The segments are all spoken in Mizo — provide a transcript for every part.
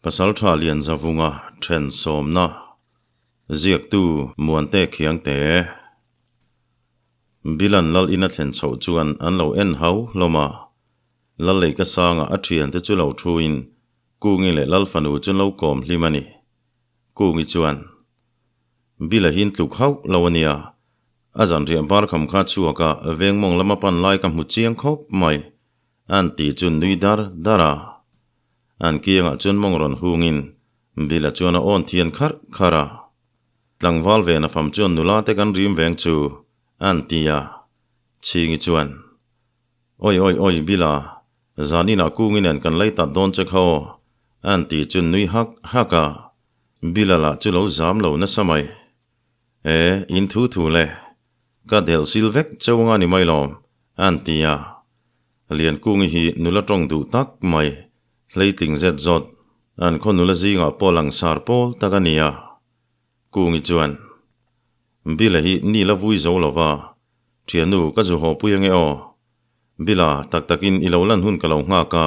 Pasaltha Lianzavunga then sawmna ziaktu Muante Khiangte. Bilan lal ina thlen chhoh chuan an lo en hau hlawm a. Lal lei ka sanga a thiante chu lo thuin Kungi leh Lal fanu chu an lo kawm hlim a ni. Kungi chuan, Bila hi in tluk hauh lo a nia. A zanriah bar kham kha chhuak a, veng mawng lama pan lai ka hmu chiang khawp mai. An ti chu nui dar dar a. An kiangah chuan mawng rawn hungin Bila chuan a awn thian kharh kharh a. Tlangval ve na fam chuan nula te kan rim veng chu an ti a. Chhingi chuan, Oi oi oi Bila, zan inah kungin nen kan lei tat dawn che kha aw, an ti chu nui hak hak a. Bila lah chu lo zam lo nasa mai. E, in thu thu le. Ka delh sil vek cheu anga ni mai lawm, an ti a. Liankungi hi nula tawng duh tak mai, hleitling zet zawt, an khaw nula zingah pawh langsar pawl tak a ni a. Kungi chuan, Bila hi ni la vui zo lo va, thiannu ka zu haw pui ange aw. Bila, tak takin i lo lan hun ka lo nghak a,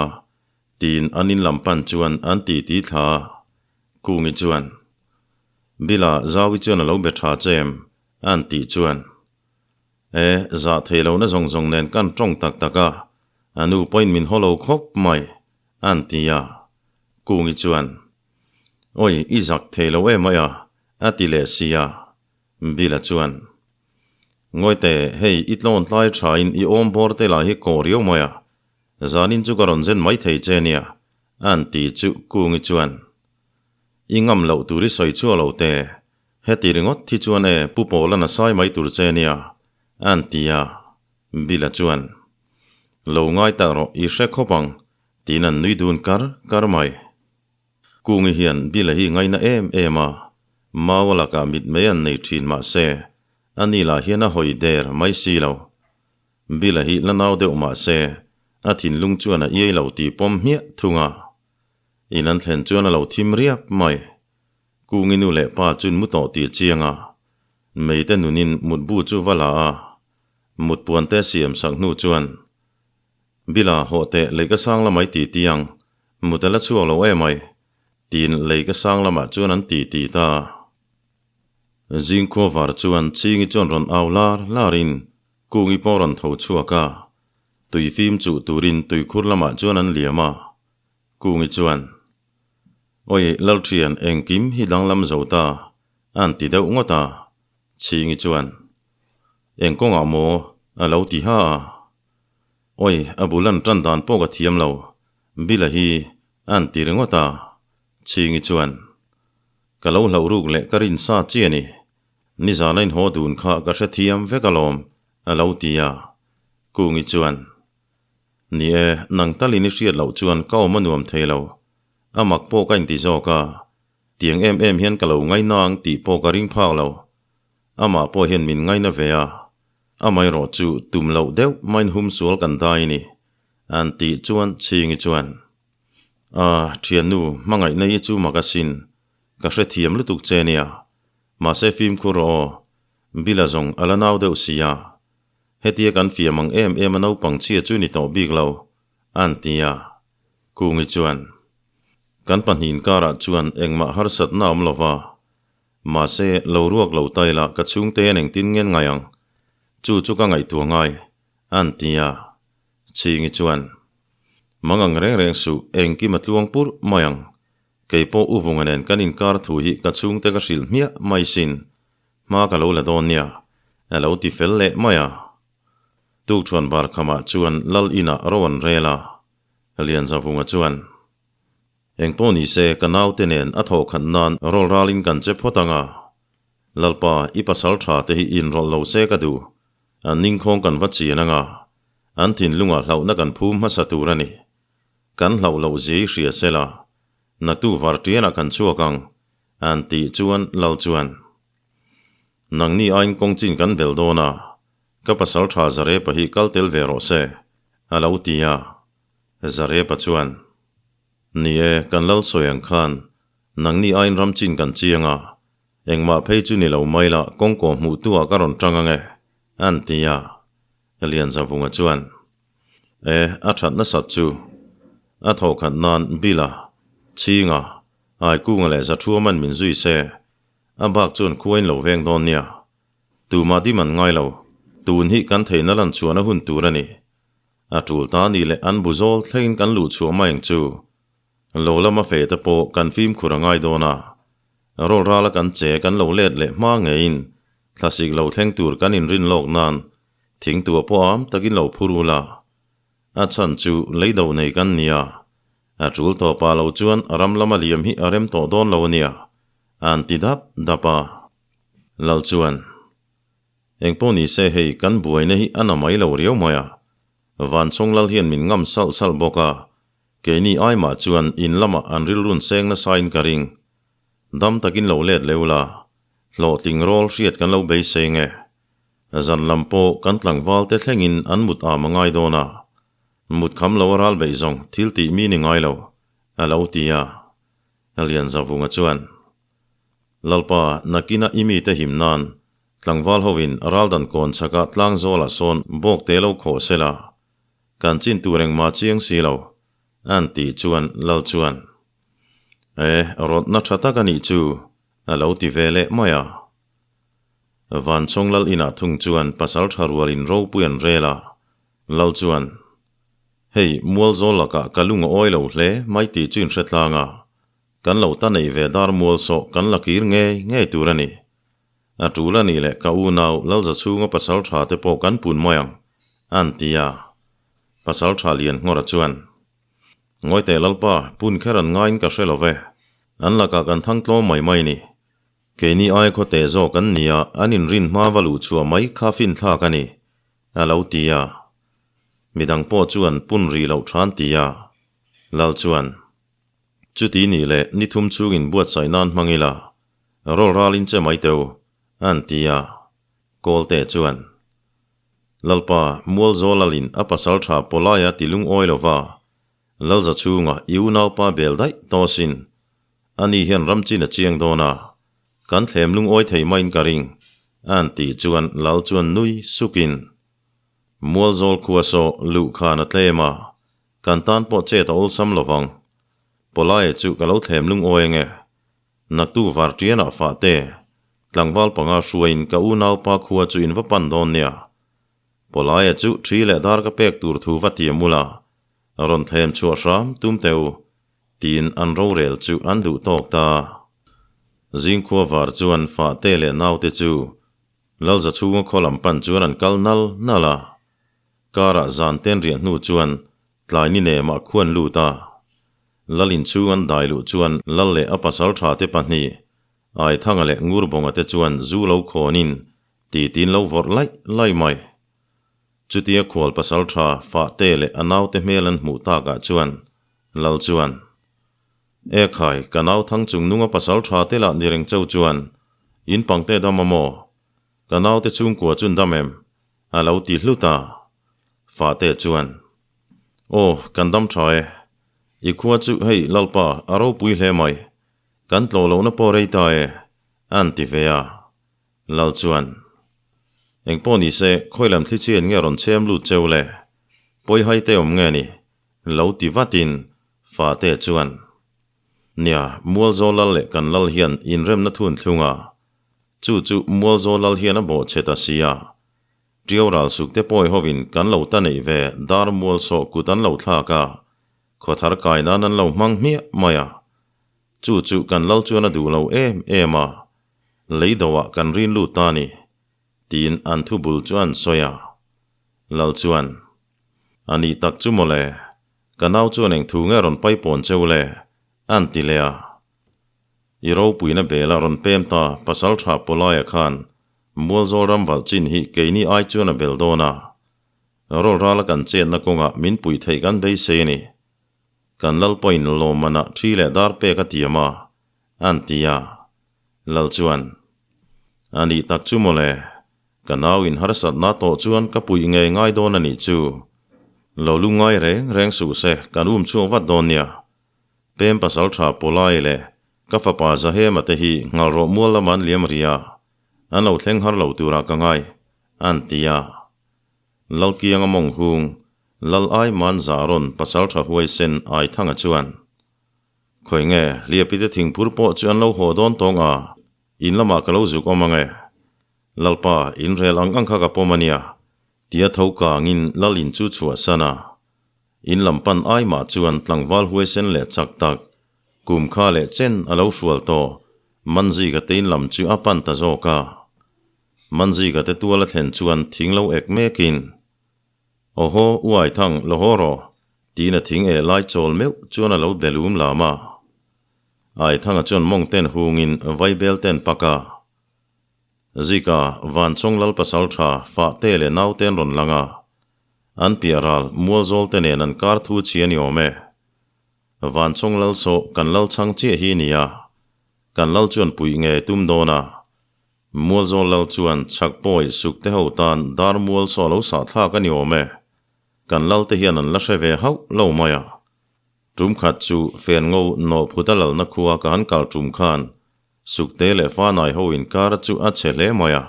tiin an in lam pan chuan an ti ti thla a. Kungi chuan, Bila, Zaui chuan a lo be tha che em? An tih chuan, E, zah thei lohna zawng zawng nen kan tawng tak tak a, a nu pawhin min haw lo khawp mai, an ti a. Kungi chuan, Awi, i zak thei lo em a, a ti leh si a. Bila chuan, Ngawite, hei i tlawn tlai thain i awm bawr te lah hi kawh riau mai a, zanin chu ka rawn zen mai thei che nia, an ti chu Kungi chuan, I ngam loh tur i sawi chhuah lo te, Heti ringawt hi chuan e Pu Pawlan a sai mai tur che nia, an ti a. Bill-a chuan, Lo ngai tak rawh, i hre khawp ang, tiin an nui dun kar kar mai. Kungi hian Bill-a hi ngaina em em a, Mau-a lakah mitmei an nei thin mahse, ani lah hian a hawi der mai si lo. Bill-a hi la nau deuh mahse, a thinlung chuan a iai lo tih pawm hmiah thung a. In an thlen chuan a lo thim riap mai. Kungi nu leh pa chun mu tawh tih chiang a, Meite nunin mutbu chu va la a, mutpuan te siam sak hnu chuan, Bila hawh teh lei ka sang lamai ti ti ang, mut a la chhuak lo em ai, tiin lei ka sang lamah chuan an ti ti ta a. Zingkhua var chuan Chingi chuan rawn au lar larin Kungi pawh rawn tho chhuak a, tui fim chuh turin tuikhur lamah chuan an liam a, Kungi chuan, Awi, Lalṭhian, engkim hi danglam zo ta, a'n ti deuh ngawt a. Chhingi chuan, Eng kawngah maw? a lo ti ha a. Awi, a bul an ṭan dan pawh ka thiam lo, Bila hi, a'n ti ringawt a. Chhingi chuan, Ka lo hlauh ruk leh ka rin sa chi a ni. Nizan a inhaw dun kha ka hrethiam vek alawm, a lo ti a. Kungi chuan, Ni e, nang talin i hriat loh chuan ka awm a nuam thei lo. A mak pawh ka inti zawk a, tiang em em hian ka lo ngaina ang tih pawh ka ring phak lo. Amah pawh hian min ngaina ve a, amaherawh chu tum loh deuh main hum sual kan dai ni, an tih chuan Chhingi chuan, A, thiannu, hmangaihna hi chu mak asin, ka hrethiam lutuk che nia, mahse fimkhur rawh aw, Bila zawng a la nau deuh si a, hetia kan fiam ang em em a naupang chhia chu ni tawh bik lo, an ti a. Kungi chuan, Kan pahnih inkarah chuan engmah harsatna a awm lo va, mahse lo ruak lo ta ila ka chhungte hian engtin ngen ngai ang? Chu chu ka ngaihtuah ngai, an ti a. Chhingi chuan, Mang ang reng reng suh, engkim a tluang purh mai ang. Kei pawh U Vunga nen kan inkar thu hi ka chhungte ka hrilh hmiah mai sin, hma ka lo la dawn nia, a lo ti fel leh mai a. Tukṭhuan bar khamah chuan Lal inah ro an rel a, Lianzavunga chuan, Engpawh ni se ka naute nen a thawh khat nan rawl ralin kan che phawt ang a, Lalpa i pasal tha te hi inrawlh lo se ka duh, an ningkhawng kan va chian ang a, an thinlungah hlauhna kan phum hmasa tur a ni. Kan hlauh loh zia i hria sela, naktu varṭianah kan chhuak ang, an tih chuan Lal chuan, Nangni aiin kawng chin kan bel dawn a, Ka pasal tha Zarepa hi kal tel ve rawh se, a lo ti a. Zarepa chuan, Ni e, kan lal sawi ang khan, nangni aiin ram chin kan chiang a, engmah phei chu ni lo mai la kawngkaw hmuh tu ah ka rawn tang ang e, an ti a. Lianzavunga chuan, E, a that nasat chu. A thawhkhat nan Bila, Chhinga, Aikunga leh Zathuaman min zui se, a bak chuan khua in lo veng dawn nia. Tumah dim an ngai lo, tun hi kan theihna lan chhuahna hun tur a ni. A tul ta ni leh an bu zawl thlengin kan luh chhuah mai ang chu. Lo lama fe te pawh kan fimkhur a ngai dawn a. Rawl rala kan che kan lo let leh hma ngeiin thlasik lo thleng tur kan inrin lawk nan thing tua pawh am takin lo phur ula. A chhan chu lei do nei kan nia. A tul tawpah lo chuan ram lama liam hi a rem tawh dawn lo a nia, an ti dap dap a. Lal chuan, Engpawh ni se hei kan buaina hi a na mai lo riau mai a. Vanchawng lal hian min ngam salh salh bawk a, keini ai mah chuan in lamah an rilrun seng nasa in ka ring. Dam takin lo let leu la, hlawhtling rawl hriat kan lo beisei nge. Zan lam pawh kan tlangval te thlengin an mut am a ngai dawn a, mut kham lo a ral beih zawng thil tih mi ni ngai lo, a lo ti a. Lianzavunga chuan, Lalpa, nakina i mite him nan, tlangval hovin raldan kawn chhakah tlang zawlah sawn bawk te lo khawh se la, kan chin tur engmah chiang si lo, an tih chuan Lal chuan, E, rawtna tha tak a nih chu, a lo ti ve leh mai a. Vanchawng Lal inah thung chuan pasal tha rualin ropui an rel a, Lal chuan, Hei, mualzawl lakah ka lung a awi lo hle mai tih chu inhre tlang a, Kan lo ta neih ve dar mual sawh kan la kir ngei ngei tur a ni. A tul a nih leh ka unau Lalza chhunga pasal tha te pawh kan pun mai ang, an ti a. Pasal tha lian nghawra chuan, Ngawi teh Lalpa, pun kher an ngaiin ka hre lo ve. An lakah kan thang tlawm mai mai ni. Keini ai khaw teh zawk an ni a, an inrin hma va luh chhuah mai kha finthlak a ni, a lo ti a. Midang pawh chuan pun rih loh than ti a. Lal chuan. Chuti nih leh ni thum chungin buatsaih nan hmang ila, rawl ralin che mai teu, an ti a. Kawlte chuan, Lalpa, Mualzawlalin a pasal tha pawlaia ti lungawi lova, Lalza chhunga i unaupa bel daih tawsin, ani hian ram chin a chiang dawn a, kan thlem lungawi thei maiin ka ring, an tih chuan Lal chuan nui sukin, Mualzawl khua saw luhkhan a tlem a, Kan tan pawh chet a awlsam lo vang. Pawlaia chu ka lo thlem lungawi ange. Naktu varṭianah fah te, tlangval panga hruaiin ka unaupa khua chu in va pan dawn nia. Pawlaia chu ṭhi leh dar ka pek tur thu va tiam ula, rawn thlem chhuah hram tum teh u, tiin an rorel chu an duh tawk ta. Zingkhua var chuan fah te leh naute chu Lalza chhunga khaw lam pan chuan an kal nal nal a. Karah zan ten riah hnu chuan tlai ni nemah khuan lut a. Lal inchhung an dai luh chuan Lal leh a pasal tha te pahnih, Aithanga leh Ngurbawnga te chuan zu lo khawnin titin lo vawrh laih laih mai. Chutia khual pasal tha Fahte leh a naute hmel an hmuh takah chuan Lal chuan, E khai, ka nau thang chung nunga pasal tha te lah ni reng cheu chuan in pangte dam a maw? Ka naute chhungkua chun dam em? A lo ti hlut a. Fahte chuan, Aw, kan dam tha e. I khua chu hei Lalpa a ropui hle mai. Kan tlawh lohna pawh rei ta e, an ti ve a. Lal chuan, Engpawh ni se, khawi lam thli chian nge rawn chhem lut cheu le? Pawi hai te awm nge ni? Lo ti vatin Fahte chuan, Nia, Mualzawl Lal leh kan Lal hian inremna thun thlung a. Chu chu Mualzawl Lal hian a bawh che ta si a. Ṭiau ral suk te pawi hovin kan lo ta neih ve dar mual sawh kut an lo thlak a, khawthar kai nan an lo hmang hmiah mai a. Chu chu kan lal chuan a duh lo em em a, lei doah kan rin lut ta ni, tiin an thu bul chu an sawi a. Lal chuan, A nih tak chu mawle, ka nau chuan eng thu nge rawn paipawn cheu le, an ti leh a. I ropuina bela rawn pem ta pasal tha Pawlaia khan Mualzawl ram valh chin hi keini ai chuan a bel dawn a. Rawl rala kan chetna kawngah min puih theih kan beisei a ni. Kan lal pawhin lawmmanah thi leh dar pek a tiam a, an ti a. Lal chuan, A nih tak chu mawle, ka nau in harsatna tawh chuan ka puih ngei ngai dawn a nih chu. Lo lungngai reng reng suh se kan um chhuak vat dawn nia. Pem pasal tha Pawlai leh ka fapa Zahema te hi ngalrawh mual lama an liam ri a, an lo thleng har lo turah ka ngai, an ti a. Lalkianga mawng hung, Lal Ai Man Zahrawn pasal tha huaisen Aithanga chuan, Khawi nge, Hliapite thingphur pawh chu an lo haw dawn tawng a, in lamah ka lo zuk awm ang e. Lalpa, in rel ang ang kha ka pawm a nia, tia tho kangin Lal in chu chhuahsan a. In lam pan ai mah chuan tlangval huaisen leh chak tak, kum kha leh chen a lo hrual tawh, Manzika te in lam chu a pan ta zawk a. Manzika te tual a thlen chuan thing lo ek mekin, Awhaw, uai thang, lo haw rawh, tiin a thing eh lai chawl meuh chuan a lo be lum lam a. Aithanga chuan mawng ten hungin vaibel ten pak a. Zika, Vanchawng lal pasal tha, fah te leh nau ten rawn lang a. An piah ral, mualzawl te nen an kar thu chhi a ni awm e. Vanchawng lal saw kan lal chhang chiah hi nia. Kan lal chuan puih ngei tum dawn a. Mualzawl lal chuan chhak pawi suk te ho tan dar mual saw lo sah thlak a ni awm e. Kan lal te hian an la hre ve hauh lo mai a. Tum khat chu fen ngo nawh phut a lalna khua ka han kal tum khan Sukte leh Fanai ho inkar chu a chhe hle mai a.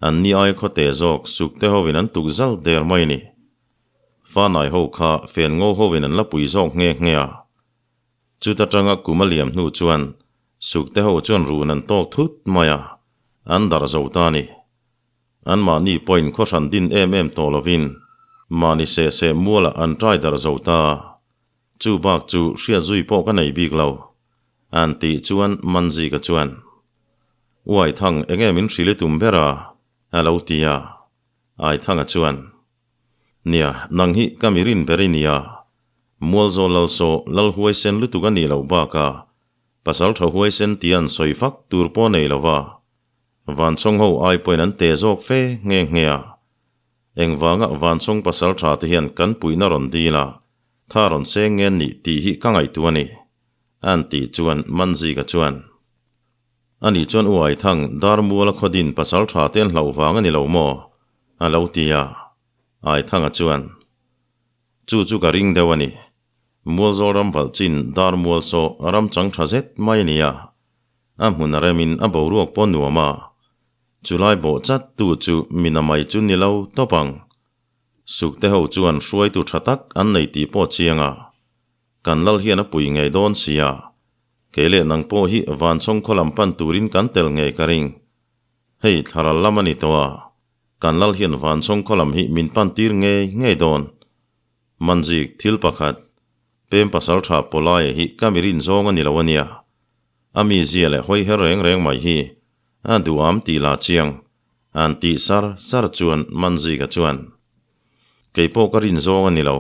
An ni ai khawte zawk Sukte hovin an tuk zal der mai ni. Fanai ho kha fen ngo hovin an la pui zawk nghe nghe a. Chuta tanga kum a liam hnu chuan Sukte ho chuan run an tawk thut mai a, an darh zo ta a ni. Anmahni pawhin khaw hran din em em tawh lovin mahni seh seh mualah an trai darh zo ta. Chu bak chu hriat zui pawh ka nei bik lo. An tih chuan Manzika chuan, Uaithang enge min hrilh i tum ber a? a lo ti a. Aithanga chuan, Nia, nang hi ka mi rin ber i nia. Mualzawl lal saw lal huaisen lutuk a nih loh bakah pasal tha huaisen tia an sawi fak tur pawh a nei lo va. Vanchawng ho ai pawhin an te zawk fe nghe nghe a. Engvanga Vanchawng pasal tha te hian kan puihna rawn dil a, tha rawn seng nge nih tih hi ka ngaihtuah a ni, an tih chuan Manzika chuan, Ani chuan U Aithang, Darmuala khawdin pasal tha te an hlauh vang a ni lo maw? a lo ti a. Aithanga chuan, Chu chu ka ring deuh a ni. Mualzawl ram valh chin Darmual saw ram chang tha zet mai a ni a. A hmun a remin a boruak pawh nuam a, chulai bawh chat tu chu mina mai chu ni lo tawp ang. Sukte ho chuan hruaitu tha tak an nei tih pawh chiang a, kan lal hian a pui ngei dawn sia, kei leh nang pawh hi Vanchawng khaw lam pan turin kan tel ngei ka ring. Hei thlaral lam a ni tawh a, kan lal hian Vanchawng khaw lam hi min pan tir ngei ngei dawn. Manzik thil pakhat, pem pasal tha pawlaia hi ka mirin zawng a ni lo a nia. A mizia leh hawi her reng reng mai hi a duham tih la chiang an tih sar sar chuan Manzika chuan, Kei pawh ka rin zawng a ni lo.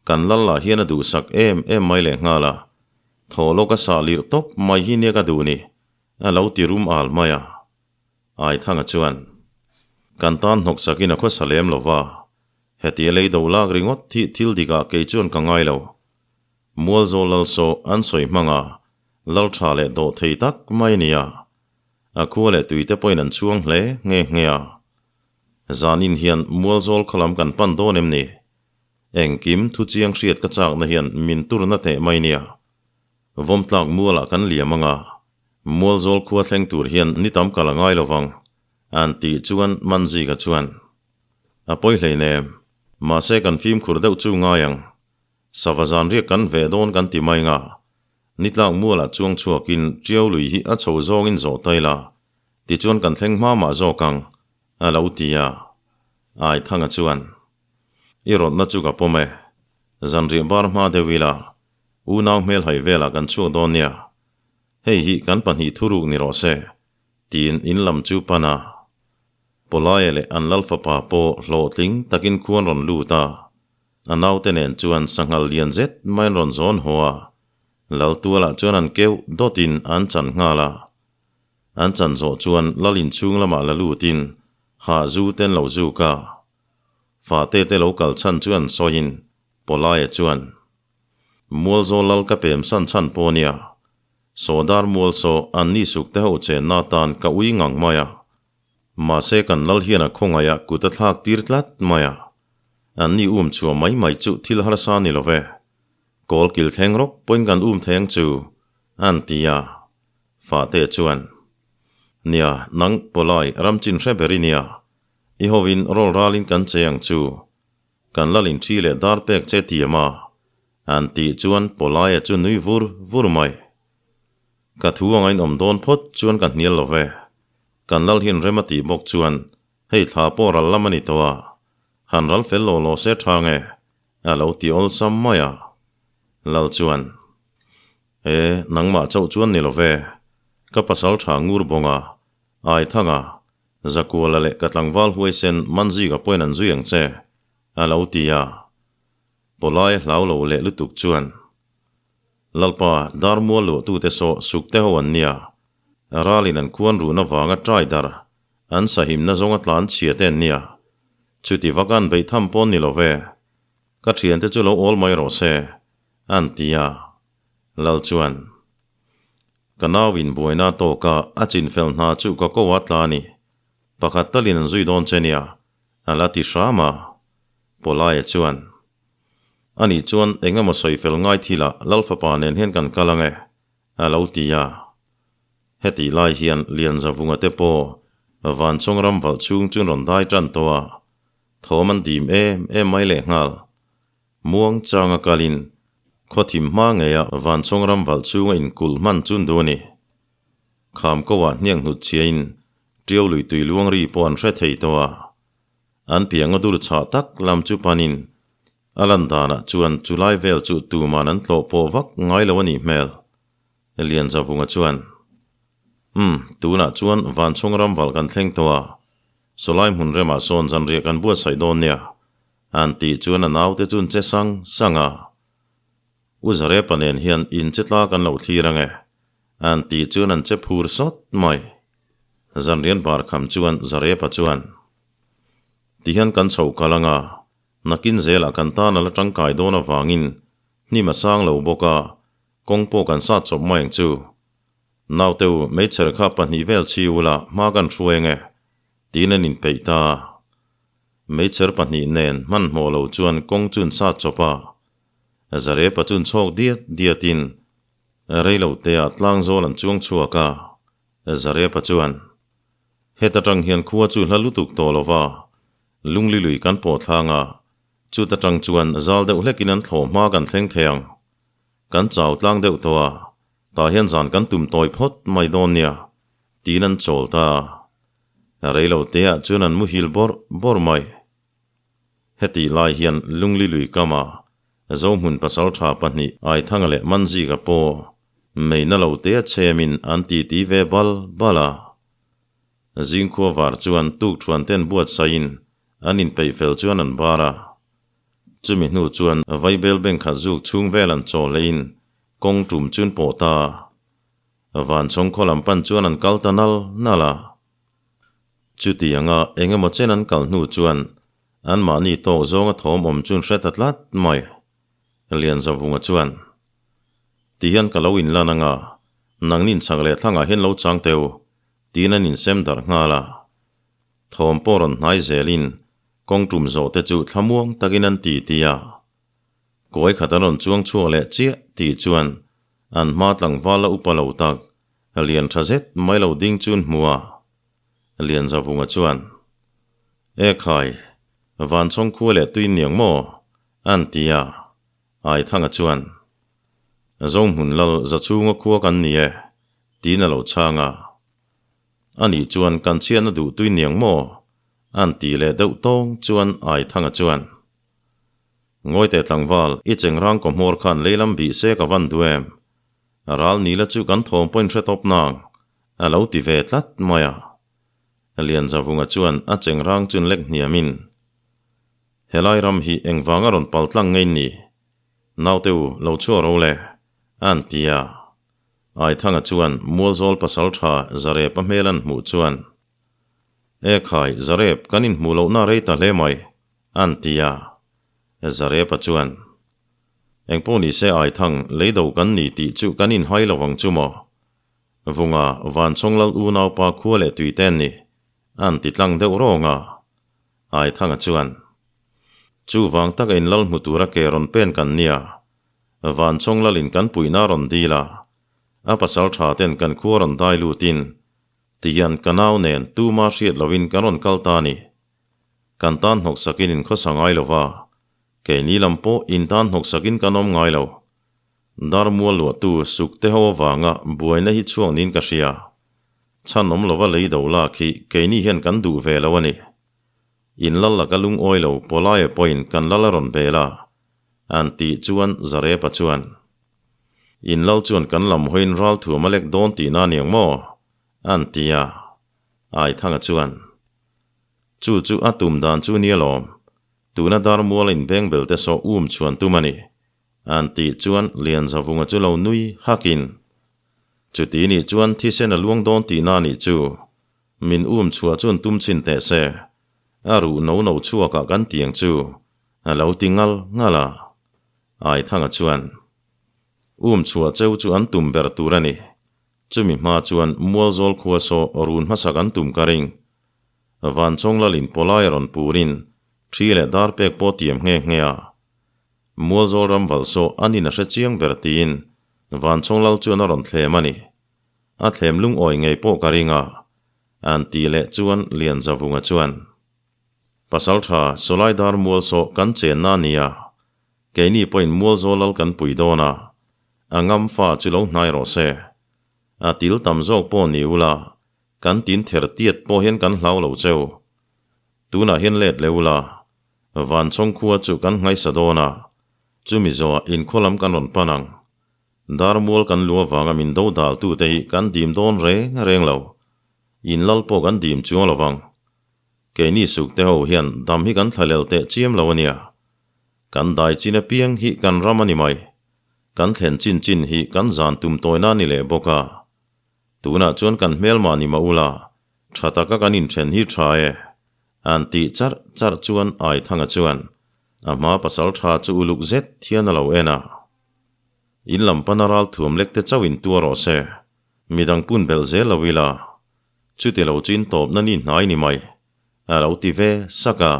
Kan lal lah hian a duhsak em em mai leh nghal a, thaw lawk a sah lirh tawp mai hi nia ka duh ni, a lo ti rum al mai a. Aithanga chuan, Kan tan hnawksakin a khawsa lem lo va, heti a lei do lak ringawt hi thil dikah kei chuan ka ngai lo. Mualzawl lal saw an sawi hmang a, lal tha leh dawh thei tak mai a ni a. A khua leh tuite pawhin an chhuang hle nghe nghe a. Zanin hian Mualzawl khaw lam kan pan dawn em ni? Engkim thu chiang hriat ka chakna hian min turna teh mai nia. Vawmtlak mualah kan liam ang a, Mualzawl khua thleng tur hian ni tam kal a ngai lo vang, an tih chuan Manzika chuan, A pawi hleinem, mahse kan fimkhur deuh chu ngai ang. Sava zan riak kan veh dawn kan ti mai nga. Nitlak mualah chuang chhuakin Tiau lui hi a chho zawngin zawh ta ila, tichuan kan thleng hma mah zawk ang, a lo ti a. Aithanga chuan, I rawtna chu ka pawm e. Zanriah bar hma deuh ila, unau hmelhai velah kan chhuak dawn nia. Hei hi kan pahnih thuruk ni rawh se, tiin in lam chu pan a. Pawlaia leh an lal fapa pawh hlawhtling takin khuan rawn lut a. A naute nen chuan sanghal lian zet mai an rawn zawn haw a, lal tualah chuan an keuh dawtin an chan nghal a. An chan zawh chuan lal inchhung lamah la lutin hah zu te an lo zuk a. Fahte te lo kal chhan chu an sawiin Pawlaia chuan, Mualzawl lal ka pem san chhan pawh nia, Sawdar mual saw an ni suk te ho chenna atan ka ui ngang mai a. Mahse kan lal hian a khawngaih a kut a thlak tir tlat mai a. An ni um chhuah mai mai chu thil harsa ni lo ve. Kawl kil thleng rawk pawhin kan um thei ang chu, an ti a. Fahte chuan, Nia, nang pawlai ram chin hre ber i nia. I hovin rawl ralin kan che ang chu. Kan lalin thi leh dar pek che tiam a. An tih chuan Pawlaia chu nui vur vur mai. Ka thu anga in awm dawn phawt chuan ka hnial lo ve. Kan lal hian rem a tih bawk chuan hei thla pawh ral lam a ni tawh a, han ral fel law law se tha nge? A lo ti awlsam mai a. Lal chuan, E, nangmah chauh chuan ni lo ve. Ka pasal tha ngur bawng a, Aithanga, Zakuala leh ka tlangval huaisen Manzika pawhin an zui ang che, a lo ti a. Pawlai hlau lo leh lutuk chuan, Lalpa, darmual luahtute saw sukte ho an nia, ralin an khuan run avanga trai dar, an sahimna zawnga tlan chhia te an nia. Chuti vaka an beih tham pawn ni lo ve. Ka thiante chu lo awl mai rawh se, an ti a. Lal chuan, Ka nau in buaina tawka a chinfel hna chu ka ko a tla a ni. Pakhat talin an zui dawn che nia, a la ti hram a. Pawlaia chuan, Ani chuan eng emaw sawi fel ngai thilah Lal fapa nen hian kan kal ang e, a lo ti a. Hetih lai hian Lianzavunga te pawh Vanchawng ram valh chhung chuan rawn dai tan tawh a, thawm an dim em em mai lehnghal. Muang changa kalin khawthim hma ngeia Vanchawng ram valh chhunga inkulh hman chun duh a ni. Kham ko ah hniak hnut chhiain Tiau lui tui luang ri pawh an hre thei tawh a. An pianga dur chhah tak lam chu panin a lan danah chuan chu lai vel chu tuman an tlawh pawh vak ngai lo a nih hmel. Lianzavunga chuan, Umm, tunah chuan Vanchhawng ram valh kan thleng tawh a, sawlai hmun remah sawn zanriah kan buatsaih dawn nia, an tih chuan a naute chu an che sang sang a. U Zarepa nen hian in che tla kan lo thlir ang e, an tih chuan an che phur sawt mai. Zanrian bar kham chuan Zarepa chuan, Tihian kan chhoh kal ang a, nakin zelah kan tan a la tangkai dawn avangin hnim a sang lo bawk a, kawng pawh kan sat chawp mai ang chu. Naute u, meichher kha pahnih vel chhi ula hma kan hruai ang e, tiin an inpeih ta. Meichher pahnih nen hmanhmawh lo chuan kawng chu an sat chawp a. Zarepa chu an chhawk diat diatin reiloteah tlangzawl an chuang chhuak a. Zarepa chuan, Heta tang hian khua chu hla lutuk tawh lo va, lungli lui kan pawh thlang a, chuta tang chuan zal deuh hlekin an thlawh hma kan thleng thei ang. Kan chau tlang deuh tawh a, tah hian zan kan tum tawi phawt mai dawn nia, tiin an chawl ta a. Reilo teah chuan an muhil bawrh bawrh mai. Hetih lai hian lungli lui kama Zohmun pasaltha pahnih Aithanga leh Manzika pawh meina lo te a chhemin an titi ve bal bal a. Zingkhua var chuan tukthuan ten buatsaihin an inpeih fel chuan an bar a. Chumi hnu chuan Vaibel bank khat zuk chhung vel an chaw hleihin kawng tum chun pawh ta. Vanchawng khaw lam pan chuan an kal ta nal nal a. Chutianga eng emaw chen an kal hnu chuan anmahni tawk zawnga thawm awm chun hre ta tlat mai. Lianzavunga chuan, Ti hian ka lo inlan anga, nangnin chhak leh thlangah hian lo chang teu, tiin an insem darh nghal a. Thawm pawh rawn hnai zelin kawng tum zawh te chu thlamuang takin an ti ti a. Kawi khat an rawn chuang chhuak leh chiah tih chuan an hma tlangval la upa lo tak Lian tha zet mai lo ding chun hmu a, Lianzavunga chuan, E khai, Vanchawng khua leh tui niang maw? an ti a. Aithanga chuan, Zohmun lal Zachhunga khua kan ni e, tiin a lo chhang a. Ani chuan kan chhiatna duh tui niang maw? an ti leh deuh tawng chuan Aithanga chuan, Ngawi teh tlangval, i chengrang kaw hmawr khan leilam bih se ka van duh em? Ral nila chu kan thawm pawhin hre tawp nang, a lo ti ve tlat mai a. Lianzavunga chuan a chengrang chun lek hniamin, Helai ram hi engvanga rawn pal tlang ngei ni? Naute u, lo chhuak ro le, a an ti a. Aithanga chuan Mualzawl pasaltha Zarep a hmel an hmuh chuan, E khai, Zarep, kan inhmuh lohna rei ta hle mai, a an ti a. Zarepa chuan, Engpawh ni se Aithang, leido kan ni tih chu kan inhai lo vang chu maw? Vunga, Vanchawng lal unaupa khua leh tui te an ni, a an ti tlang deuh rawng a. Aithanga chuan, Chuvang taka in lal hmu tura ke rawn pen kan nia, Vanchawng lalin kan puihna rawn dil a, a pasal tha ten kan khua rawn dai lutin, tihian ka nau nen tuma hriat loin kan rawn kal ta a ni. Kan tan hnawksakin in khawsa ngai lo va. Keini lam pawh in tan hnawksakin kan awm ngai lo. Darmual luahtu suk te ho avanga buaina hi chhuak niin ka hria. Chhan awm lova lei do lak hi keini hian kan duh ve lo a ni. In lal laka lungawi lo Pawlaia pawhin kan lal a rawn bel a, an tih chuan Zarepa chuan, In lal chuan kan lam hawiin ralthuam a lek dawn tihna a niang maw? an ti a. Aithanga chuan, Chu chu a tum dan chu nia lawm, tuna darmuala inbengbel te saw um chhuan tum a ni, an tih chuan Lianzavunga chu lo nui hakin, Chuti nih chuan thisen a luang dawn tihna a nih chu, min um chhuah chuan tum chhin teh se, a ruh no no chhuakah kan tiang chu a lo ti ngal ngal a. Aithanga chuan, Um chhuah cheu chu an tum ber tur a ni. Chumi hma chuan Mualzawl khua saw run hmasak an tum ka ring. Vanchawng lalin pawlai a rawn purin thi leh dar pek pawh tiam nghe nghe a. Mualzawl ram valh saw an in a hre chiang ber tiin Vanchawng lal chuan a rawn thlem a ni. A thlem lungawi ngei pawh ka ring a, an tih leh chuan Lianzavunga chuan, Pasaltha Sawlai dar mual saw kan chenna a nia, keini pawhin Mualzawl lal kan pui dawn a, A ngam fa chu lo hnai rawh se. A til tam zawk pawh ni ula, kan tin ther tiat pawh hian kan hlau lo cheu. Tunah hian let leh ula, Vanchawng khua chu kan nghaisa dawn a, chumi zawhah inkhaw lam kan rawn pan ang. Darmual kan lu avanga min do daltute hi kan dim dawn reng reng lo. In lal pawh kan dim chuang lo vang. Keini sukte ho hian dam hi kan thlalel teh chiam lo a nia. Kan dai chin apiang hi kan ram a ni mai. Kan thlen chin chin hi kan zan tum tawina a ni leh bawk a. Tunah chuan kan hmelmah ni mah ula, tha taka kan inthen hi tha e. An tih charh charh chuan Aithanga chuan a hma pasal tha chu uluk zet hian a lo en a. In lam pana ral thuam lek te chauh in tuar rawh se. Midang pun belh zel lo ila, chuti lo chu in tawpna ni hnai ni mai, a lo ti ve sak a.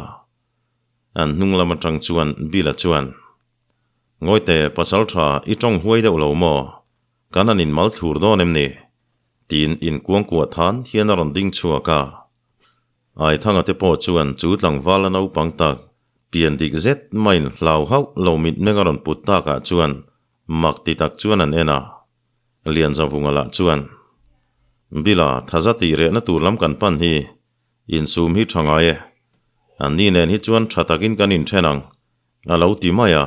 An hnung lam atang chuan Bill-a chuan, Ngawite, pasal tha i tawng huai deuh lo maw? Kan an inmal thlur dawn em ni? Tiin inkuangkuah than hian a rawn ding chhuak a. Aithanga te pawh chuan chu tlangval a naupang tak, pian dik zet maiin hlau hauh lo mitmeng a rawn put takah chuan mak ti tak chuan an en a. Lianzavunga lah chuan, Bila, thaza tih rehna tur lam kan pan hi Insum hi tha ngai e. An ni nen hi chuan tha takin kan inthen ang, a lo ti mai a.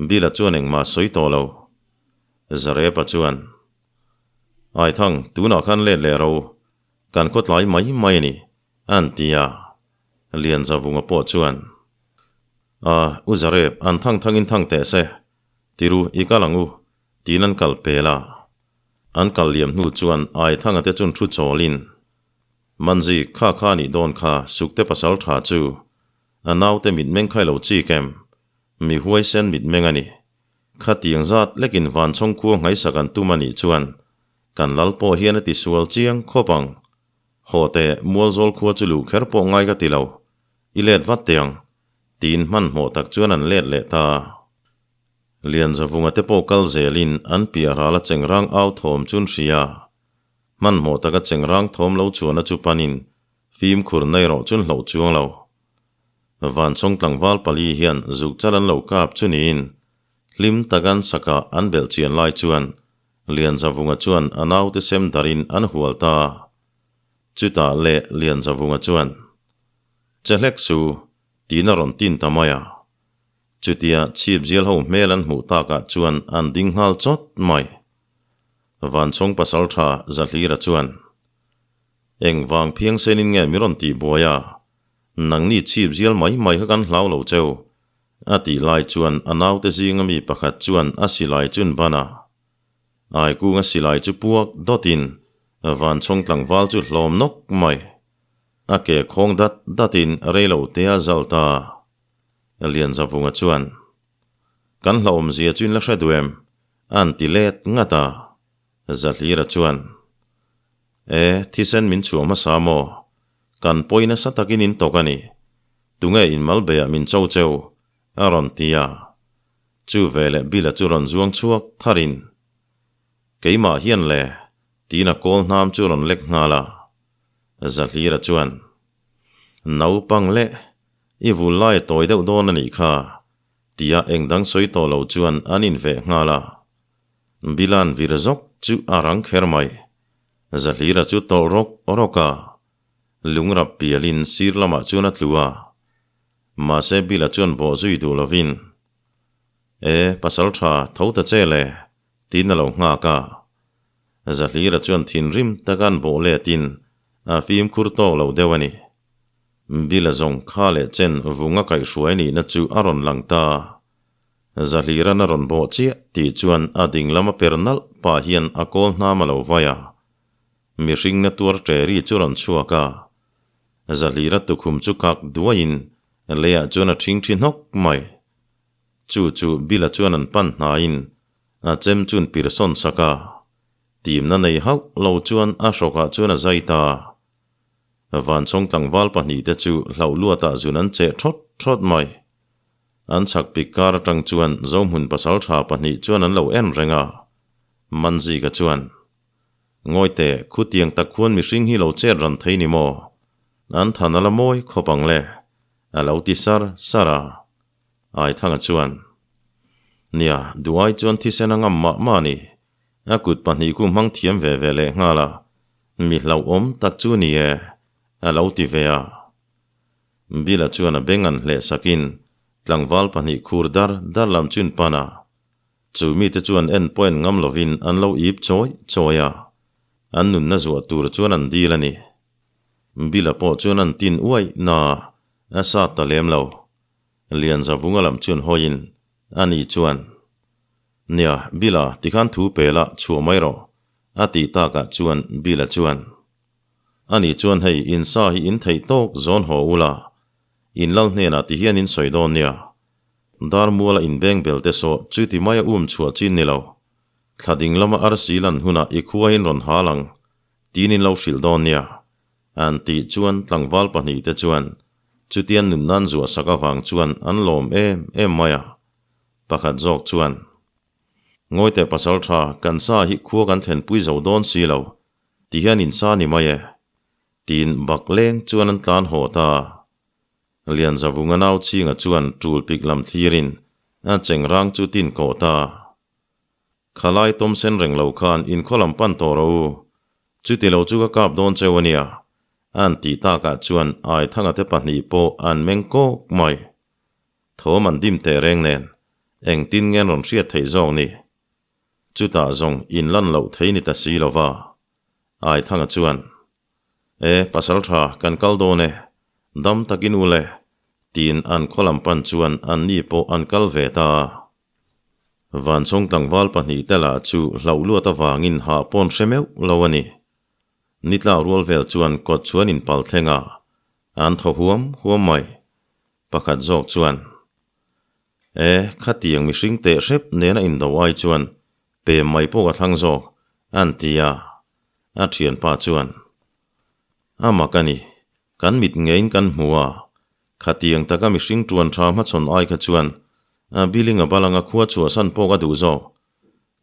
Bill-a chuan engmah sawi tawh lo. Zarepa chuan, Aithang, tunah khan let leh ro, kan khaw tlai mai mai a ni, an ti a. Lianzavunga pawh chuan, A, U Zarep, an thang thangin thang teh se, tiru i kal ang u, tiin an kal pel a. An kal liam hnu chuan Aithanga te chun thu chawlin, Manzi, kha kha nih dawn kha, Sukte pasal tha chu. A naute mitmeng kha i lo chik em? Mi huaisen mitmeng a ni. Khatiang zat lekin Vanchawng khua nghaisa kan tum a nih chuan kan lal pawh hian a ti sual chiang khawp ang. Haw teh, Mualzawl khua chu luh kher pawh ngai ka ti lo. I let vat teh ang. Tiin hmanhmawh tak chuan an let leh ta. Lianzavunga te pawh kal zelin an piah ral a chengrang au thawm chu an hria. Hmanhmawh taka chengrang thawm lo chhuahna chu panin fimkhur na erawh chun hloh chuang lo. Vanchawng tlangval pali hian zuk chal an lo kap chu niin hlim taka an sakah an belh chian lai chuan Lianzavunga chuan a naute sem darin an hual ta. Chutah leh Lianzavunga chuan, Che hlek su, tiin a rawn tin ta mai a. Chutia chhip zial ho hmel an hmuh takah chuan an ding nghal chawt mai. Vanchawng pasal tha Zahlira chuan, Engvang phiangsenin nge mi rawn tih buai a? Nangni chhip zial mai mai kha kan hlau lo cheu, a tih lai chuan a naute zinga mi pakhat chuan a silai chun ban a. Aikunga silai chu puak dawtin Vanchawng tlangval chu hlawm nawk mai. A ke khawng dat datin reilo te a zal ta. Lianzavunga chuan, Kan hlauhawmzia chu in la hre duh em? An ti let ngat a. Zahlira chuan, E, thisen min chhuah hmasa maw? Kan pawi nasa takin in tawk a ni. Tunge in mal beiah min cho cheu? a rawn ti a. Chu veleh Bill-a chu rawn zuang chhuak tharin, Keimah hian le, tiin a kawl hnam chu rawn lek nghal a. Zahlira chuan, Naupang leh, i vul lai a tawi deuh dawn a nih kha. Tia eng dang sawi tawh lo chuan an inveh nghal a. Bila'n vir zawk chu a rang kher mai. Zahlira chu tawlh rawk rawk a, lungrap pialin sir lamah chuan a tlu a. Mahse Bila chuan bawh zui duh lovin, E, pasal tha tho ta che le, tiin a lo nghak a. Zahlira chuan thinrim taka an bawh letin a fimkhur tawk lo deuh a ni. Bila zawng kha leh chen vunga kaihhruai nihna chu a rawn lang ta. Zahliran a rawn bawh chiah tih chuan a ding lam a per nalh pah hian a kawl hnam a lo vai a. Mihring na tuar ṭe ri chu rawn chhuak a. Zahlira tukhum chu kak duaiin leiah chuan a ṭhingṭhi hnawk mai. Chu chu Bila chuan an pan hnaiin a chem chuan pir sawn sak a. Timna nei hauh lo chuan a hrawkah chuan a zai ta. Vanchawng tlangval pahnihte chu hlauh luatah zun an cheh thawt thawt mai. An chhak pik kar atang chuan Zohmun pasaltha pahnih chuan an lo en reng a. Manzika chuan, Ngawite, khutiang tak khuan mihring hi lo chet ran thei ni maw? An than a la mawi khawp ang le, a lo ti sar sar a. Aithanga chuan, Nia, duai chuan thisen a ngam mah mah a ni. A kut pahnih khu hmang thiam ve ve leh nghal a, mi hlauhawm tak chu ni e, a lo ti ve a. Bila chuan a beng an hleh sakin tlangval pahnih khur dar dar lam chun pan a. Chu mite chuan en pawh en ngam lovin an lo ip chawi chawi a, an nunna zuah tur chuan an dil a ni. Bila pawh chuan an tin uai na a sat ta lem lo. Lianzavunga lam chuan hawiin ani chuan, Nia, Bila, tikhan thu pe la, chhuah mai rawh, a tih takah chuan Bila chuan, Ani chuan hei in sa hi in theih tawk zawn haw ula, in lal hnenah ti hian in sawi dawn nia. Darmuala in beng bel te saw chuti maia um chhuah chin ni lo. Thla ding lama arsi lan hunah i khuain rawn hal ang, tiin in lo hrilh dawn nia. An tih chuan tlangval pahnih te chuan chutian nun nan zuah sak avang chuan an lawm em em mai a. Pakhat zawk chuan, Ngawite pasal tha, kan sa hi khua kan thlenpui zo dawn si lo, ti hian in sa ni mai e, tiin bak leng chuan an tlan haw ta. Lianzavunga nau chhinga chuan tul pik lam thlirin a cheng rang chu tin kawh ta. Khalai tawm sen reng lo khan in khaw lam pan tawh rawh u, chuti lo chu ka kap dawn cheu a nia, an tih takah chuan Aithanga te pahnih pawh an meng kawk mai. Thawm an dim teh reng nen, engtin nge an rawn hriat theih zawk ni? Chutah zawng in lan loh thei ni ta si lova. Aithanga chuan, E, pasal tha, kan kal dawn e, dam takin u le, tiin an khaw lam pan chuan an ni pawh an kal ve ta a. Vanchawng tlangval pahnih te lah chu hlauh luat avangin hah pawn hre meuh lo a ni. Nitlak rual vel chuan kawt chuan in pal thleng a, an thaw huam huam mai. Pakhat zawk chuan, E, khatiang mihring teh hrep nena indo ai chuan pem mai pawh ka thlang zawk, an ti a. A thianpa chuan, A mak a ni, kan mit ngeiin kan hmu a, khatiang taka mihring tuan tha hmachhawn ai kha chuan a biling a balanga khua chhuahsan pawh ka duh zawk.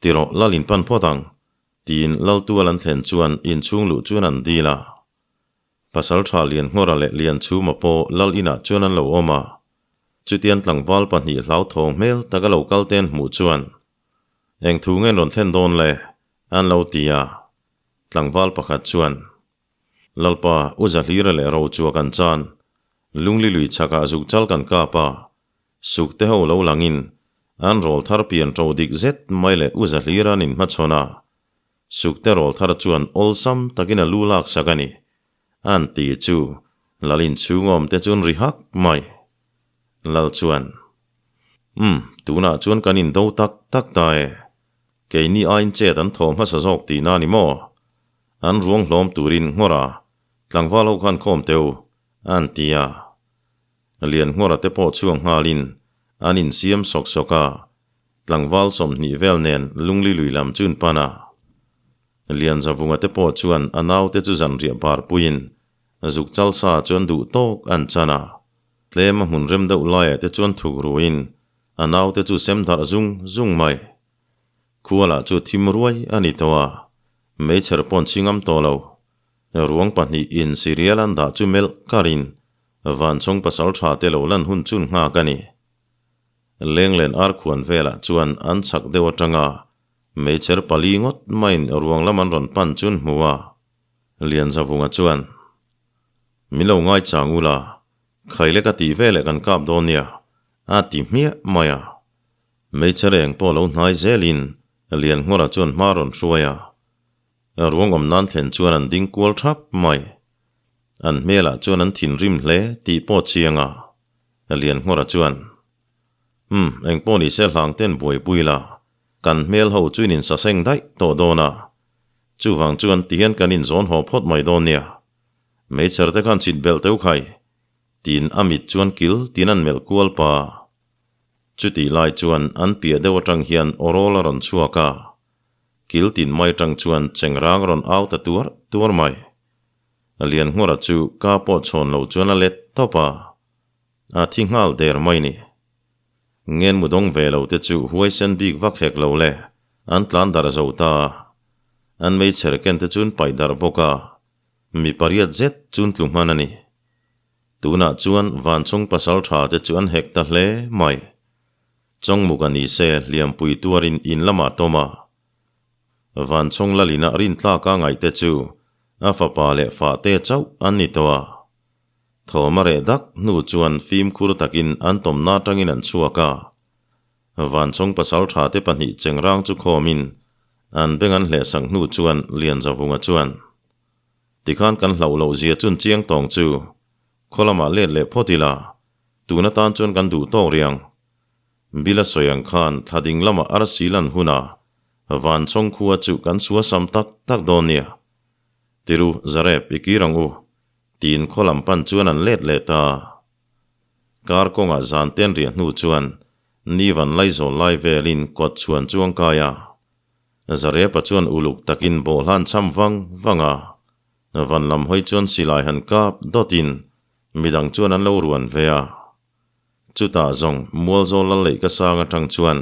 Tirawh, lal in pan phawt ang, tiin Laltual an thlen chuan inchhung luh chuan an dil a. Pasal tha Lianhngawra leh Lianchhuma pawh lal inah chuan an lo awm a. Chutian tlangval pahnih hlauthawng hmel taka lo kal te an hmuh chuan, Eng thu nge an rawn thlen dawn le? an lo ti a. Tlangval pakhat chuan, Lalpa, U Zahlira leh Rochua kan chan, Lungli lui chhakah zuk chal kan kap a, Sukte ho lo langin an rawl thar pian ṭo dik zet mai leh U Zahlira an inhmachhawn a. Sukte rawl thar chuan awlsam takin a lu lak sak a ni. An ti chu Lal inchhungawm te chuan ri hak mai. Lal chuan, Umm, tunah chuan kan indo tak tak ta e. Keini aiin chet an thaw hmasa zawk tihna a ni maw? An ruang hlawm turin nghawra tlangval ho khan khawm teu, an ti a. Lianngawra te pawh chhuak nghalin an insiam sawk sawk a, tlangval 20 vel nen Lungli lui lam chu an pan a. Lianzavunga te pawh chuan a naute chu zanriah bar puiin zuk chal sa chuan duh tawk an chan a, tlem a hmun rem deuh laiah te chuan thuk ruin a naute chu sem darh zung zung mai. Khualah chu thim ruai a ni tawh a, meichher pawn chhingam tawh lo. Ruang pahnih in Sirial an dah chu melh karin Vanchawng pasal tha te lo lan hun chun nghak a ni. Lenglen arkhuan velah chuan an chhak deuh atanga meichher pali ngawt maiin ruang lam an rawn pan chu an hmu a. Lianzavunga chuan, Min lo ngai chang ula, khaile ka tih veleh kan kap dawn nia, a ti hmiah mai a. Meichher eng pawh lo hnai zelin Lianngawra chuan hma rawn hruai a. Ruang awm nan thlen chuan an ding kual thap mai. An hmelah chuan an thinrim hle tih pawh chiang a. Lianngawra chuan, Umm, engpawh ni se hlang ten buaipui la, kan hmel ho chu in insaseng daih tawh dawn a. Chuvang chuan tihian kan inzawn haw phawt mai dawn nia. Meichher te khan chhit belh teuh khai, tiin a mit chuan kil tin an melh kual pa. Chutih lai chuan an piah deuh atang hian awrawl a rawn chhuak a, kil tin mai atang chuan chengrang a rawn au ta tuar tuar mai. Lianngawra chu ka pawh chhawn lo chuan a let tawp a, a thi nghal der mai ni. Ngen mu dawng ve lo te chu huaisen bik vak hek lo le, an tlan darh zo ta a. An meichher ken te chuan paih darh bawk a, mi pariat zet chun tlu hman a ni. Tunah chuan Vanchung pasal tha te chu an hek ta hle mai. Chawngmuk a ni se hliampui tuarin in lamah tawm a. Vanchung Lalina rintlaka ngaih te chu a fapa leh fahte chauh an ni tawh a. Thawm a reh dak hnu chuan fimkhur takin an tawmna atangin an chhuak a. Vanchung pasal tha te pahnih chengrang chu khawmin an beng an hlehsak hnu chuan Lianzavunga chuan, Tikhan kan hlauh loh zia chun chiang tawng chu khaw lamah let leh phawt ila, tun atan chuan kan duh tawk riang. Bila sawi ang khan thla ding lamah arsi lan hunah Vanchawng khua chu kan suasam tak tak dawn nia. Tiru Zarep i kir ang u, tiin khaw lam pan chuan an let leh ta. Kar kawngah zan ten riah hnu chuan ni van laizawl lai velin kawt chhuan chu an kai a. Zarepa chuan uluk takin bawhhlan cham vang vang a, van lam hawi chuan silai han kap dawtin midang chuan an lo ruan ve a. Chutah zawng Mualzawl lal leh ka sang atang chuan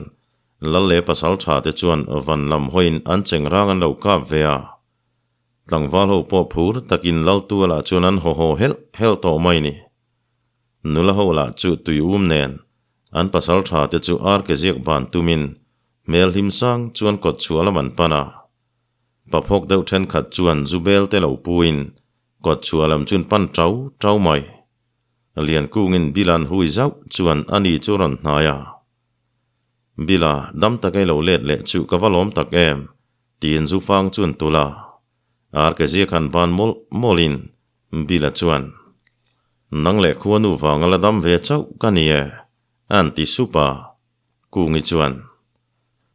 lal leh pasal tha te chuan van lam hawiin an chengrang an lo kap ve a. Tlangval ho pawh phur takin lal tualah chuan an haw haw helh helh tawh mai ni. Nula ho lah chu tui um nen an pasal tha te chu ar ke ziak ban tumin Hmel hlim sang chuan kawt chhuah lam an pan a. Paphawk deuh thenkhat chuan zu bel te lo puin kawt chhuah lam chuan pan tau tau mai. Liankungin Bila an hui zauh chuan a ni chu rawn hnai a. Bila, dam tak ei lo let leh chu ka va lawm tak em, tiin zu fang chuan tulh a. Ar ke ziak han ban mawlh mawlhin Bila chuan, Nang leh khuanu vanga la dam ve chauh ka ni e, a'n ti sup a. Kungi chuan,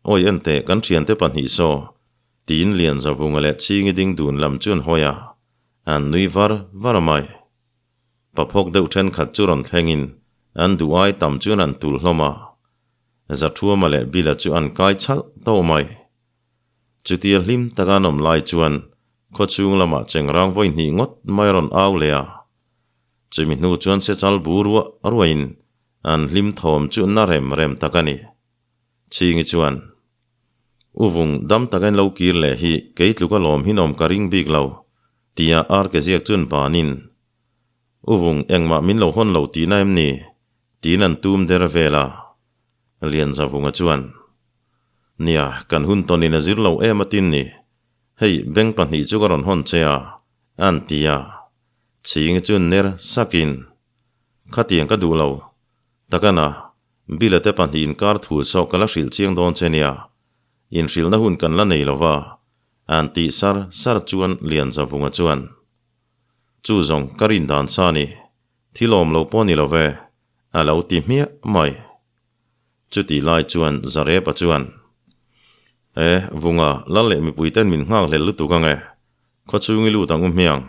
Awi enteh, kan thiante pahnih saw, tiin Lianzavunga leh Chhingi ding dun lam chu an hawi a, an nui var var mai. Paphawk deuh thenkhat chu rawn thlengin an duh ai tam chuan an tul hlawm a, Zathuama leh Bila chu an kai chhalh tawh mai. Chutia hlim taka an awm lai chuan khawchhung lamah chengrang vawi hnih ngawt mai a rawn au leh a. Chumi hnu chuan sechal bu ruah ruahin An hlim thawm chu na rem rem tak a ni. Chhingi chuan, U vung dam taka in lo kir leh hi kei tluk a lawm hinawm ka ring bik lo, tia ar ke ziak chuan banin, U vung engmah min lo hawn lo tihna em ni? tiin an tum der vel a. Lianzavunga chuan, Nia, kan hun tawnin a zir lo em a tin ni. Hei, beng pahnih chu ka rawn hawn che a, a'n ti a. Chhingi chuan ner sakin, Khatiang ka duh lo. Takana, Bill-a te pahnih inkar thu saw ka la hrilh chiang dawn che nia. Inhrilhna hun kan la nei lo va, a'n tih sar sar chuan Lianzavunga chuan, Chu zawng ka rin dan sa ni, thil awm lo pawh ni lo ve, a lo ti hmiah mai. Chutih lai chuan Zarepa chuan, E, Vunga, lal leh mipuiten min nghakhlel lutuk ang e, khawchhung i lut ang u hmiang,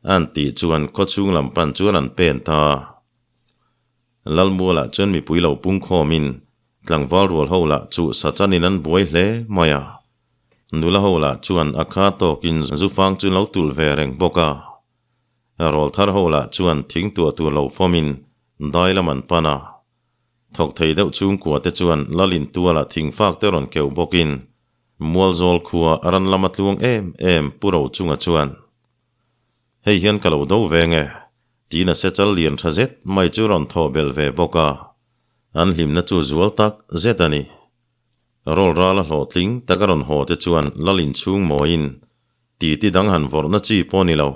An tih chuan khawchhung lam pan chuan an pen ta a. Lalmualah chuan mipui lo pungkhawmin tlangval rual ho lah chu sachanin an buai hle mai a. Nula ho lah chuan a kha tawkin zufang chu lo tulh ve reng bawk a. Rawlthar ho lah chuan thing tuah tur lo fawmin dai lam an pan a. Thawk thei deuh chhungkua te chuan Lalin tualah thingfak te rawn keuh bawkin Mualzawl khua ran lama tluang em em Pu Rochunga chuan Hei hian ka lo do ve nge? Tiin a sechal lian tha zet mai chu rawn thaw belh ve bawk a. An hlimna chu zual tak zet a ni. Rawl rala hlawhtling tak a rawn haw te chuan lal inchhung mawiin titi dang han vawrhna chi pawh ni lo.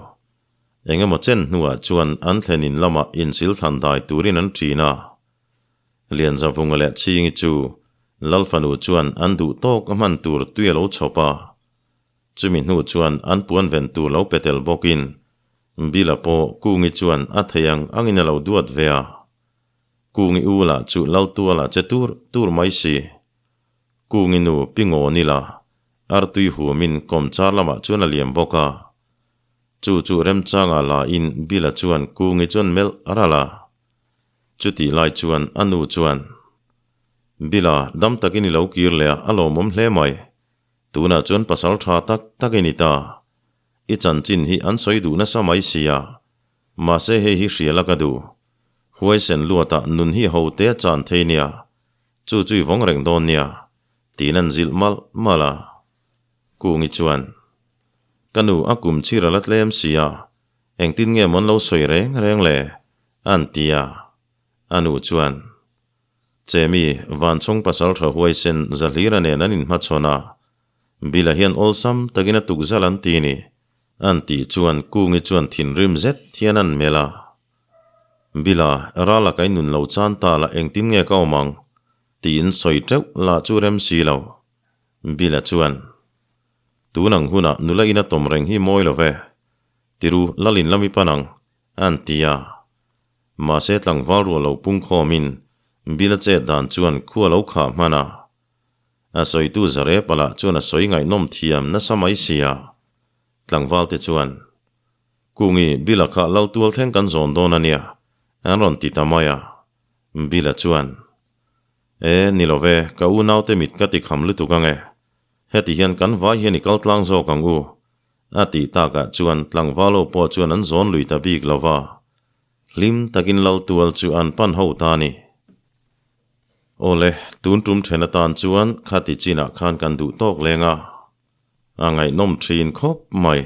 Eng emaw chen hnuah chuan an thlen in lamah insil thlan dai turin an ṭin a. Lianzavunga leh Chhingi chu Lal fanu chuan an duh tawk a hman tur tui a lo chhawp a. Chumi hnu chuan an puan ven tur lo pe tel bawkin Bila pawh Kungi chuan a thei ang angin a lo duat ve a. Kungi u lah chu Laltuala che tur tur mai si. Kungi nu Pi Ngawni lah artui humin kawmchar lamah chuan a liam bawk a. Chu chu remchangah lahin Bila chuan Kungi chuan melh a ral a. Chutih lai chuan a nu chuan, Bila, dam takin i lo kir leh a, a lawmawm hle mai. Tunah chuan pasal tha tak tak i ni ta. I chanchin hi an sawi duh nasa mai sia. Mahse hei hi hria la ka duh. Huaisen luatah nun hi ho te a chan thei nia. Chu chu i vawng reng dawn nia. Tiin an zilh malh malh a. Kungi chuan, Ka nu, a kum chhir a la tlem sia. Engtin nge mawn lo sawi reng reng le? An ti a. A nu chuan, Chemi, Vanchhawng pasal tha huaisen Zahlira nen an inhmachhawn a, Bila hian awlsam takin a tukzal an ti ni, an tih chuan Kungi chuan thinrim zet hian an melh a. Bila, rala ka inun lo chan ta la engtin nge ka awm ang? tiin sawi teuh lah chu rem si lo. Bila chuan, Tun ang hunah nula ina tawm reng hi mawi lo ve. Tiru, Lalin lam i pan ang, an ti a. Mahse tlangval ruah lo pung khawmin Bila chet dan chuan khu a lo khah hman a. A sawitu Zarep lah chuan a sawi ngaihnawm thiam nasa mai si a. Tlangval te chuan, Kungi, Bila kha lal tual thleng kan zawn dawn a nia, an rawn ti ta mai a. Bila chuan, E, ni lo ve, ka unaute mit ka ti kham lutuk ang e. Heti hian kan vai hian i kal tlang zawk ang u, A tih takah chuan tlangvalo pawh chuan an zawn lui ta bik lo va, hlim takin Laltual chu an pan ho ta a ni. Awle, tun tum then atan chuan khati chinah khan kan duh tawk leng a, a ngaihnawm thin khawp mai.